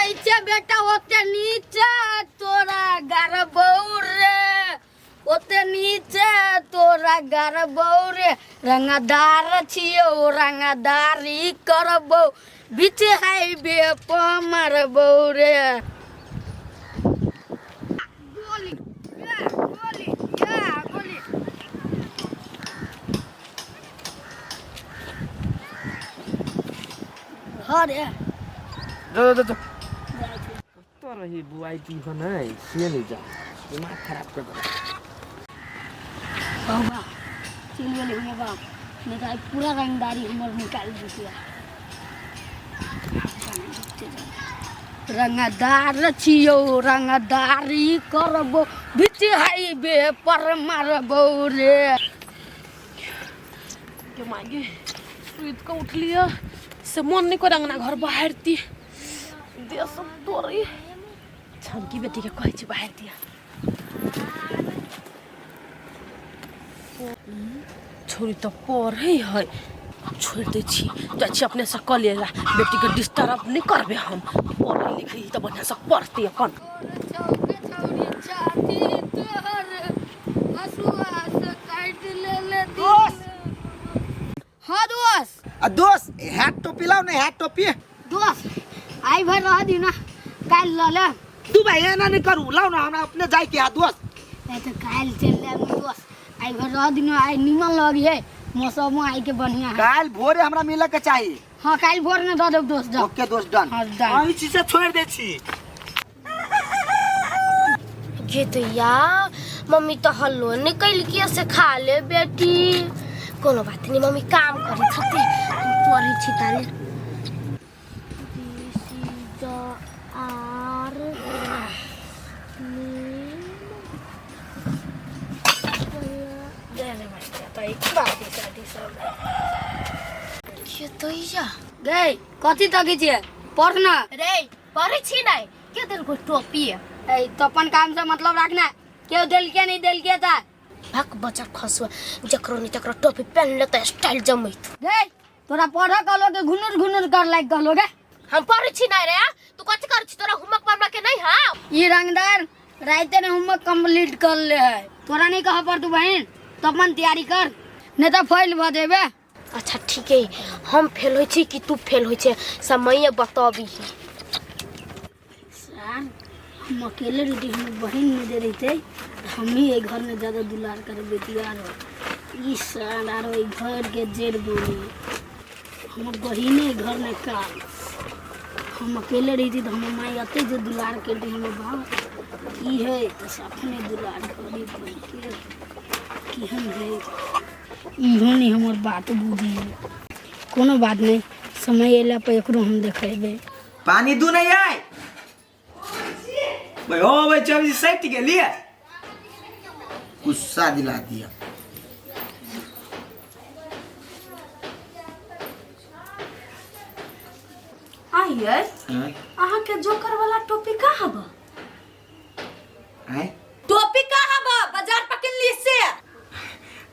जाइ छै बेटा ओते नीचे तोरा गरबौ रे, ओते नीचे तोरा गरबौ रे। रंगदार छियौ रंगदारी करबौ, बीच हाईवे पर मारबौ रे। गोली या गोली या गोली। घर है। जो जो जो कतऽ रही बुआई की हो नहीं से नहीं जा, दिमाग खराब कर देलक। बाबा चलि गेलै हमर बाप, नहि तऽ आइ पूरा रंगदारी हमर निकालि देतियै। रंगदार छियौ रंगदारी करबो, बीच हाईवे पर मारबो रे। गे माय गे, सुति कऽ उठलियै से मन नहि करे अंगना घर बहारती, देह सब तोड़ै। छमकी बेटीके कहै छी बहारि दिअ। छोरी तऽ पढ़ै है, छोड़ि दै छी, जाइ छी अपनेसँ कऽ ले ला, बेटीके डिस्टर्ब नहि करबै हम। पढ़ै लिखै तऽ बढ़िआँसँ पढ़तै अपन। छाती तोहर हसुआ से काटि लेले। दोस्त। हाँ दोस्त। आ दोस्त, हैट टोपी लाओ ने, हैट टोपी। दोस्त, आई भर रह दी ना, काल्हि लऽ ले। तू भाई एना नहीं करू, लाओ ना, हमरा अपने जाय के है दोस्त। नहीं तो काल्हि चलि जायब दोस्त, आई भर रह दी ना, आई नीमन लगी है मौसमो, आई के बढ़िया है। काल्हि भोरे हमरा मिले के चाहिए। हाँ, काल्हि भोर में दऽ देब दोस्त, जाओ। ओके दोस्त, डन। हाँ, डन। हाँ, ई चीज से छोड़ दे छी। गे दैया, मम्मी तऽ हल्लो नहि कैलकै से खा ले बेटी। कोनो बात नहि, मम्मी काम करै छथि, हम पढ़ै छी ताले। बी सी ड आर दैया। गई कथी तकै छियै? पढ़ ना। रे, पढ़ै छी नहि, के देलको टोपी? ए तो अपन काम से मतलब रखना, केओ देलके नहीं देलके ता। भक बचर खसुआ, जकरो नहीं तकरो टोपी पहन लेता, स्टाइल जमैत। गई तोरा पढ़ कहलो के घुनुर घुनुर कर लाग कहलो गे? हम पढ़ै छी नहीं रे, तू कथी करै छी? तोरा होमवर्क बनबा के नहीं है? ई रंगदार राइते ने होमवर्क कंप्लीट कर ले है, तोरा नहीं कह पर तू बहन तो अपन तैयारी कर, नहीं तो फेल भ जेबे। अच्छा ठीक है, हम फेल होइ छी कि तू फेल होइ छै समय बतबी। सर, हम अकेले रहती, हमर बहन नहीं दे रही थे, हम ही एहि घर में ज्यादा दुलार कर बेटिया रहो। ई सर आरो एहि घर के जेड़ बोली हमर बहिने एहि घर में काल। हम अकेले रही तो हमर माई अते जे दुलार करती, हमर बाप ई है तो अपने दुलार करी के केहन है। इहो नहीं हमर बात बुझी। कोनो बात नहीं, समय अयला पर एकरो हम देखेबै। पानी दू नहीं आए भाई, हो भाई चल सट गेलिए, गुस्सा दिला दिया। आइए। अहाँ के जोकर वाला टोपी कहाँ बा? आय? टोपी कहाँ बा, बाजार पर किनली से?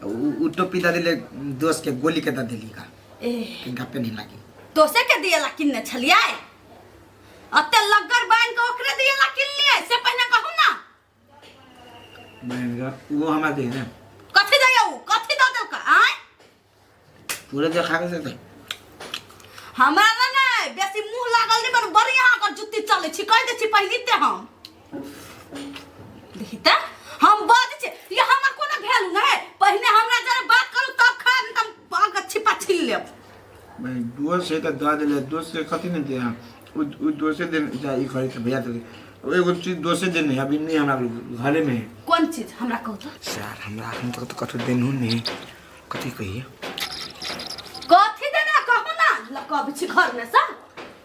उ टोपी दे दिले दोस्त के, गोली के दे दिली का। ए किनका पे नहीं लागी। दोसे के दिएला किनने छलियै? अते लग्गर बान्हि के ओकरे दिएला किनलियै से पहिने कहू ना। बहन का वो हमरा दे ना। कथी दैया उ? कथी दऽ देलकै? आँय? पूरे देखा के देते। हमरा ना नै बेसी मुंह लागल नहीं बनू, बड़ी अहाँ के जुत्ती चलै छी, कहि दै छी पहिली ते हम। देखी त हम बज छी, ये हमर कोनो वैल्यू नै। पहिने हमरा जरा बात करू तब खाब, नहीं त हम अहाँके छिपा छीन लेब। भाई दोस्त है तो दे दिले, दोस्त से कथी नहीं दे हम। उ दोसे दिन जा ई खरीद के भैया दे, एगो चीज दोसे दिन है, अभी नहीं हमरा घरे में है। कोन चीज हमरा कहू तो? सर, हमरा अखन तक तो कथू देनहु नहीं, कथी कहिए? कथी देना कहू ना, लकब छी घर में सा।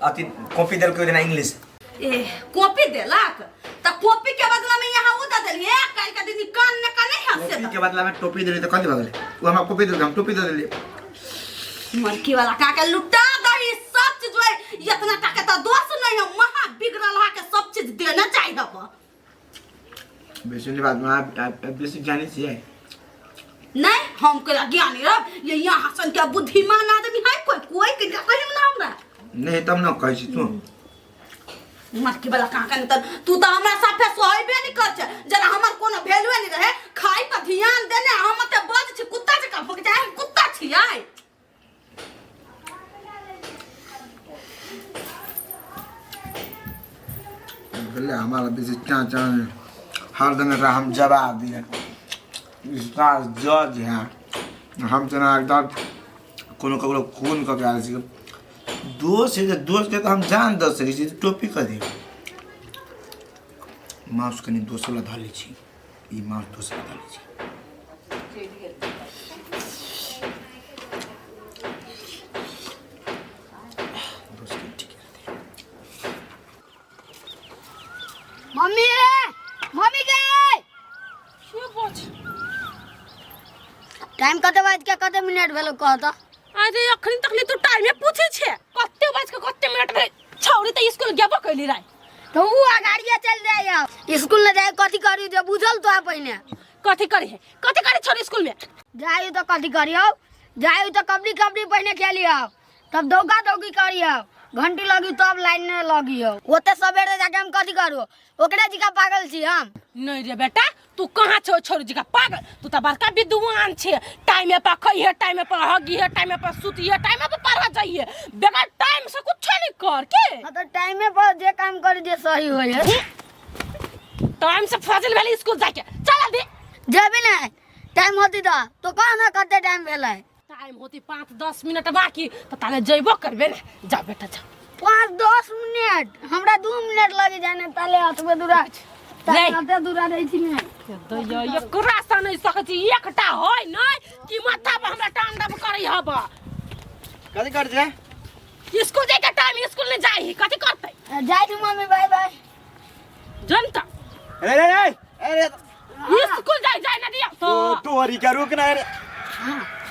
अथी कॉपी देलकै ओहि दिना इंग्लिश। ए कॉपी देलक त कॉपी के बदला में यहाँ उ दे देलिए, काल्हि के दिन कान ने का नहीं हंसे। कॉपी के बदला में टोपी देली तो कथी भऽ गेलै? उ हमरा कॉपी देलकै, हम टोपी दे देलियै। मरकी वाला का के लुटा दही सब चीज ओए, इतना टाके त दोष नहीं है, महा बिगड़ल हा के सब चीज देना चाहिए हब। बेसी नहीं बात में बेसी ज्ञानी छियै। नहीं हम के ज्ञानी रह, ये यहाँ सन के बुद्धिमान आदमी है कोई, कोई के कहिम ना हमरा। नहीं तब न कहै छी तू। मटकी वाला कहाँ कन तर तू तो हमरा साफे सोहेबे नहीं कर छे जरा हमर कोनो वैल्यूए नहीं रहे खाई पर ध्यान देने हम ते बज छी कुत्ता जकाँ भुक जाय हम कुत्ता छियै। बोले हमारा बेसी चाचा ने हर दिन एकरा हम जवाब दिए इसका जज है हम जना एकदम कोनो ककरो खून कऽ के आयल छी दोस्त है दोस्त के तऽ हम जान दऽ सकै छी टोपी कऽ दियौ माउस कनि दोसर लए धऽ लै छी ई माउस दोसर लए धऽ लै छी। दोस्त के ठीक है। मम्मी मम्मी के के बात टाइम कते बाज के कते मिनट भेलो कह त। अरे अखन तक ले तू टाइमे पूछे छे कते बाज के कते मिनट भेल छौरी त स्कूल गेबो कैली राय तो ऊ अगाड़िया चल जाय स्कूल न जाय कथी करी जे बुझल तो पहिने कथी करी है कथी करी छौरी स्कूल में जाय तो कथी करियो जाय तो कबड्डी कबड्डी पहिने खेलियो तब दौगा दौगी करियो घंटी लगी तब लाइन न लगियो ओते सवेरे जाके हम कथी करू ओकरे जी का पागल छी हम। नहीं रे बेटा तू कहाँ छो छोरी जी का पागल तू तो बड़का विद्वान छे टाइम पर खइहे टाइम पर हगिहे टाइम पर सुतिहे टाइम पर पढ़ जाइए बगैर टाइम से कुछ नहीं कर के। हाँ तो टाइमे पर जे काम करी जे सही होय है टाइम से फजल भेली स्कूल जाके चल दे जेबी ने टाइम होती तो कह ना कते टाइम भेलै टाइम होती 5-10 मिनट बाकी तो ताले जइबो करबे ने जा बेटा जा 5-10 मिनट हमरा 2 मिनट लगी जाए ने ताले अतबे दूरा रे। अते दूरा रहै छी ने दैया एकरा से नहीं सकै छी एकटा होय नै कि माथा पर हमरा टांडव करै हब कथी कर छै स्कूल जाय के टाइम स्कूल नहीं जाई कथी करतै जाय छी मम्मी बाय बाय जनता अरे रे रे अरे स्कूल जाय जाय ना दिया तो तोहरी के रुक ना रे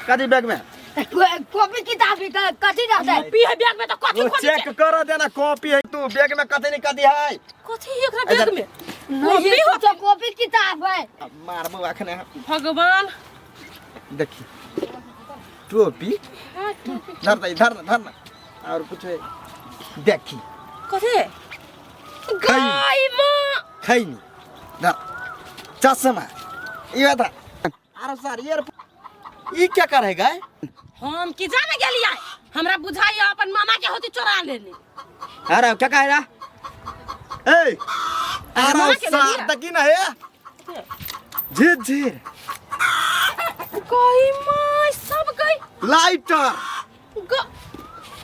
कथी बैग में कॉपी किताब कथी रहतै कॉपी है बैग में तो कथी वो खोजी चेक कर देना कॉपी है तू बैग में कथी नहीं कथी है कथी एकरा बैग में नहीं कॉपी हो तो कॉपी किताब है मारबो अखने भगवान देखी टोपी धर दे धर धर ना और कुछ है देखी कथी गाय मां खैनी धर चश्मा ये बता अरे सर यार ई क्या करे गाय हम की जाने गेलियै हमरा बुझाइया अपन मामा के होती चोरा लेने। अरे क्या कहे रा ए अरे के सार लेलिया। तकी ना है झीर झीर गई माय सब गई लाइटर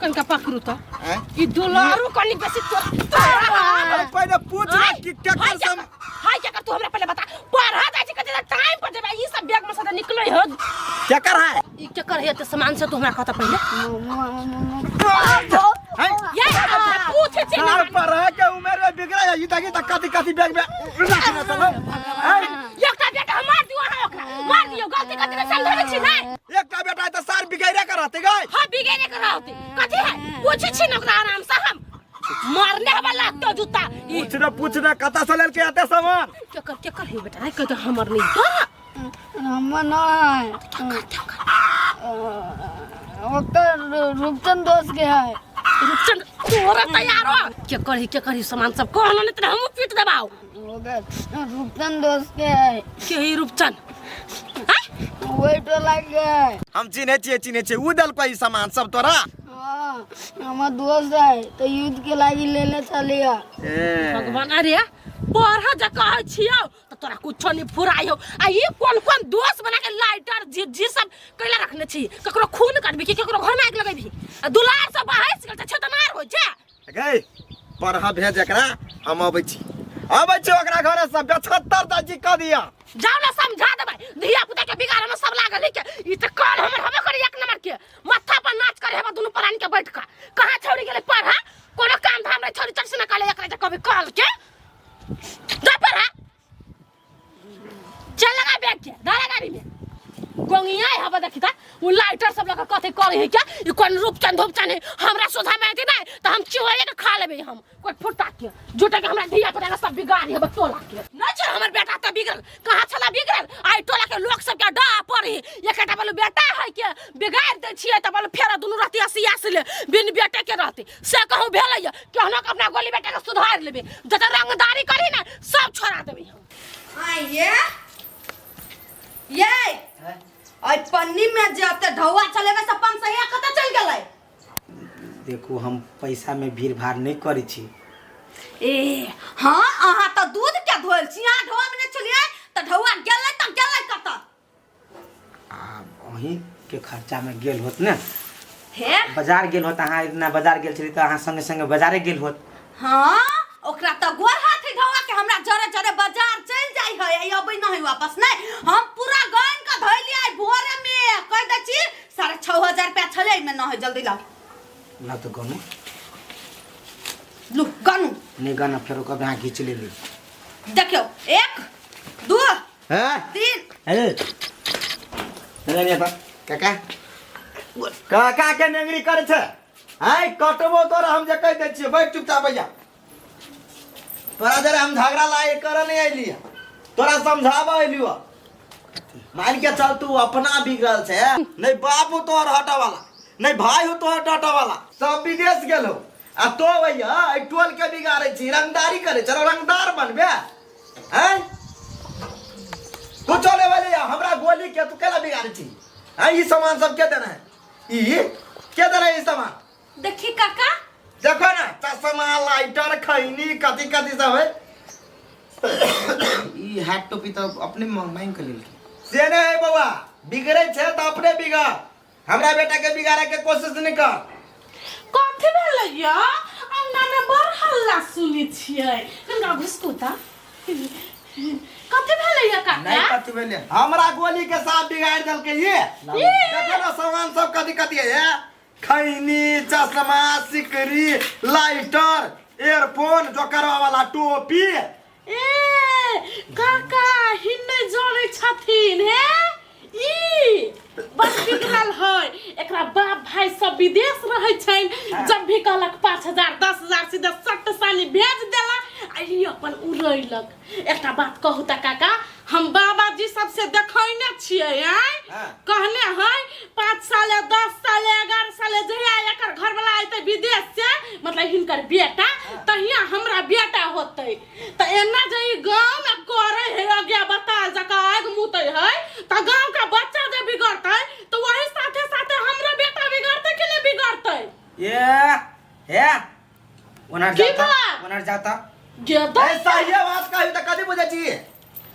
कनका पकड़ू तो हैं? ई दुलारू कनी बेसी तो अरे पहले पूछ ना कि क्या कर सम हाय क्या कर तू हमरा पहले बता पढ़ा जाय छै कते टाइम पर जेबे ई सब बैग में से निकलै हो क्या कर है ई क्या कर है ते सामान से तू हमरा कहता पहले हैं? ये हमरा पूछे छै ना सार पढ़ा के उम्र में बिगड़ा है ई ताकि तक कथी कथी बैग में रखना चलो हैं? एकटा बेटा हम मार दियो अहाँ ओकरा मार दियो गलती कथी के समझाबै छी नै एकटा बेटा है तो सार बिगड़े कर रहते गए हां बिगड़े कर रहते कथी है पूछे छी ना ओकरा आराम से हम मारने वाला तो जूता ई पूछना पूछना कता से लेके आते सामान क्या कर हे बेटा कह तो हमर नहीं तोरा हमर नहीं ओकर रूपचंद दोस्त के है रूपचंद तोरा तैयार हो क्या कर सामान सब कहलो नहीं तो हम पीट देबाओ ओकर रूपचंद दोस्त के है के ही रूपचंद हैं वही तो लाग गए हम चिन्हे छियै चिन्हे छियै उ देलको ई सामान सब तोरा। हाँ हमार दोस्त है तो युद्ध के लागी ले ले चलिया। भगवान अरे पढ़ जे कहै छियौ त तोरा कुछो नहीं फुराइ हो आ ई कोन कोन दोस्त बना के लाइटर जी जी सब कैला रखने छी ककरो खून करबी कि ककरो घर में आगि लगेबी आ दुलार सब बहस गेल त छेतनार हो जा गई पढ़ा भेज एकरा हम अबै छी अबै छी ओकरा घरे से 75 दाजी कह दिया जाओ ना समझा देबै धिया पुता के बिगाड़ में सब लागल है के ई त काल हमर हबे करे एक नंबर के माथा पर नाच करे हेबा दुनू प्राणी के बैठ के कहां छोड़ी गेलै पढ़ा कोनो काम धाम नहीं छोड़ी चल से ना काले एकरा जे कभी कहल के जा पढ़ा चल लगा बैग के धारा गाड़ी में गोंगिया हबा देखी ता उ लाइटर सब लगा कथी अथी करे है क्या ई कोन रूपचंद धूपचंद है हमरा सोझा में एते नहीं तो हम चिवड़े के खा लेबे हम कोई फुटा के झूठे के हमरा धिया पुता के सब बिगाड़ी है टोला के नहीं छै हमर बेटा त बिगड़ल कहाँ छला बिगड़ल आई टोला के लोग सब के डा पड़ी एकटा बोलू बेटा है के बिगाड़ दै छियै त बोलू फेर दुनू रहती हसी ले बिन बेटे के रहती से कहूँ भेलै केहनो के अपना गोली बेटा के सुधार लेबे जते रंगदारी करी ने सब छोड़ा देबे हम आइए ये आई पन्नी में जे अते ढौआ चलेबे से पाँच सौ एक कतऽ चलि गेलै देखू हम पैसामे भीड़ भाड़ नहि करै छी ए हाँ अहाँ तऽ दूध के धोल छी अहाँ ढौआ में नहि छलियै तऽ ढौआ गेलै तऽ गेलै कतऽ आ अहीँके खर्चामे गेल होत ने हे बाजार गेल होत अहाँ इतना बाजार गेल छली तऽ अहाँ संगे संगे बाजारे गेल होत हाँ ओकरा तऽ गोर हाथ है ढौआ के हमरा जरे जरे बाजार चलि जाइ है आई अबै नहि वापस नहि हम पूरा गन के धोलियै भोरे में कहि दै छी 6,500 रुपया छलै एहिमे नहि है जल्दी लाउ ना तऽ गनु लू गनु नहि गना फेर ओकर अहाँ घीच लेली देखियौ एक दू हैं तीन अरे नहीं नहीं काका काका के नेंगरी करे छे आय कटबो तोरा हम जे कहि दै छियै बैठ चुपचाप भैया तोरा जरा हम झगड़ा लाए कर नहीं अइली तोरा समझाबऽ अइली मान के चल तू अपना बिगड़ल छे नहीं बाप हो तोहर हटा वाला नहीं भाई हो तोहर डाटा वाला सब विदेश गेल हो आ तो भैया एहि टोल के बिगाड़े छी रंगदारी करे चलो रंगदार बनबे हैं कुछो ले वाले हमरा गोली के तू केला बिगाड़े छी हैं ई सामान सब के देना है ई के देना है ई सामान देखी काका देखो ना चश्मा लाइटर खैनी कथी कथी सब है ई हैट टोपी तऽ अपने मांगि कऽ लेलखिन से नहीं है बउआ बिगड़े छे तो अपने बिगड़ हमरा बेटा के बिगाड़े के कोशिश नहीं कर कथी भेलै या अंगना में बड़ हल्ला सुनै छियै कनिका घुसकू तऽ कथी भेलै या काका नहीं कथी भेलै हमरा गोली के साथ बिगाड़ देलकै ये देखो ना सामान सब कथी कथी है ये खैनी चश्मा सिकरी लाइटर एयरफोन जोकरवा वाला टोपी ए काका हिन्ने जनै छथिन हे ई बड़ बिगड़ल है एकरा बाप भाई सब विदेश रहै छनि जब भी कहलक 5,000 10,000 सीधा सट सानी भेज देला आ ई अपन उड़ैलक एकटा बात कहू तऽ काका हम बाबाजी सबसे देखैने छियै आँय हाँ। कहने है 5 साले 10 साले 11 साले जहिया एकर घरवाला अयतै विदेश से मतलब हिनकर बेटा तहिया हमरा बेटा होतै तऽ एना जे ई गाँव में करे है अज्ञा बताल जकाँ आगि मुतै है तऽ गाँव के बच्चा जे बिगड़तै तऽ वही साथे साथे हमरो बेटा बिगड़तै कि नहि बिगड़तै ये हे ओनर की जाता बात? ओनर जाता गेदा ए, सही बात कही तो कथी बुझै छी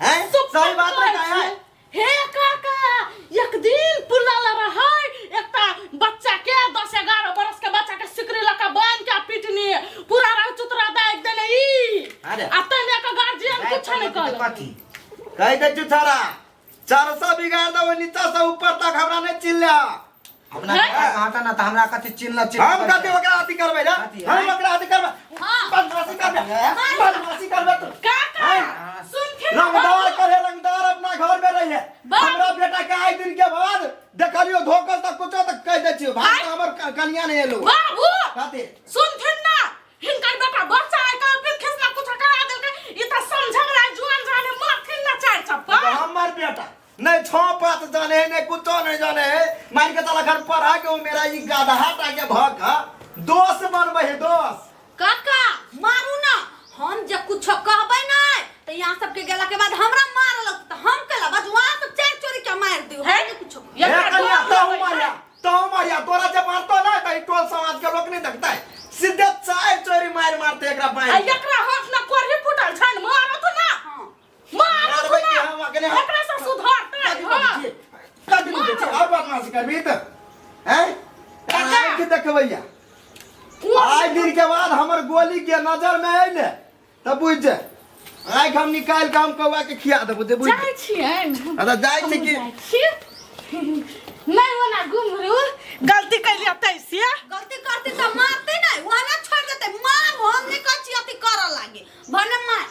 हैं सही बात नहीं कहे है हे काका एक दिन पुलल रहै एकटा बच्चा के 10-11 बरस के बच्चा के सिकरी लऽ के बांध के पिटनी पूरा रंग चुतरा दागि देने ई अरे। आ तने के गार्जियन कुछ नहीं कहलक कथी कहि दै छु छोरा 400 बिगाड़ देबो नीचा से ऊपर तक हमरा नहीं चिल्ला अपना हैं? कहता ना तऽ हमरा कथी चिन्ह चिन्ह हम कथी ओकरा अथी करबै रे कथी, हम ओकरा अथी करबै हाँ। बदमाशी करबै बदमाशी करबै तू काका हैं? सुनथिन ना रंगदार करे रंगदार अपना घर में रही है बाप। हमरा बेटा के आइ दिन के बाद देखलियो धोखा तक कुछो तक कह दै छियो भाई हमर कनिया नहीं एलो बाबू कथी सुनथिन ना हिनकर बेटा बच्चा है का फिर खिसना कुछ करा देलकै ई त समझे वाला जुआन जाने मारथिन ना चार चप्पल हमर बेटा नहीं छो पात जाने है नहीं कुछो नहीं जाने है मान के चला घर पर आ के वो मेरा ई गधा टाके भक दोष बनबै है दोष काका मारू ना हम जे कुछो कहबै नै तऽ यहाँ सबके गेला के बाद हमरा मार लगत तऽ हम केला बस वहाँ सब चार चोरी के मार दियो है? हम नहीं कुछो कहबै। हे एकरा कन्या डर तहु लगै मारिया तहु मारिया तोरा जे मारतो ना त ई टोल समाज के लोग नहीं देखता है सीधे चार चोरी मार मारते एकरा आ बाहर एकरा हाथ ना कोरही फूटल छनि मारत ना हाँ। मारत मारबै कि ना हम अखने हम- एकरा से सुधरतै हाँ कथी बुझै छी और बदमाशी करबी त हैं काका। आइ के देखबैया आइ दिन के बाद हमर गोली के नजर में अइले त बुझ जा आँखि हम निकालि के हम कौआ के खिया देबो जे बुझ जाइ छियै अच्छा जाइ छी कि जाइ छियै नहि ओना घुमरू गलती कैलियै तैसे गलती करती तऽ मारते नहीं वहाँ ना छोड़ देते मार हम नहीं कहै छी अथी करऽ लागे भने मार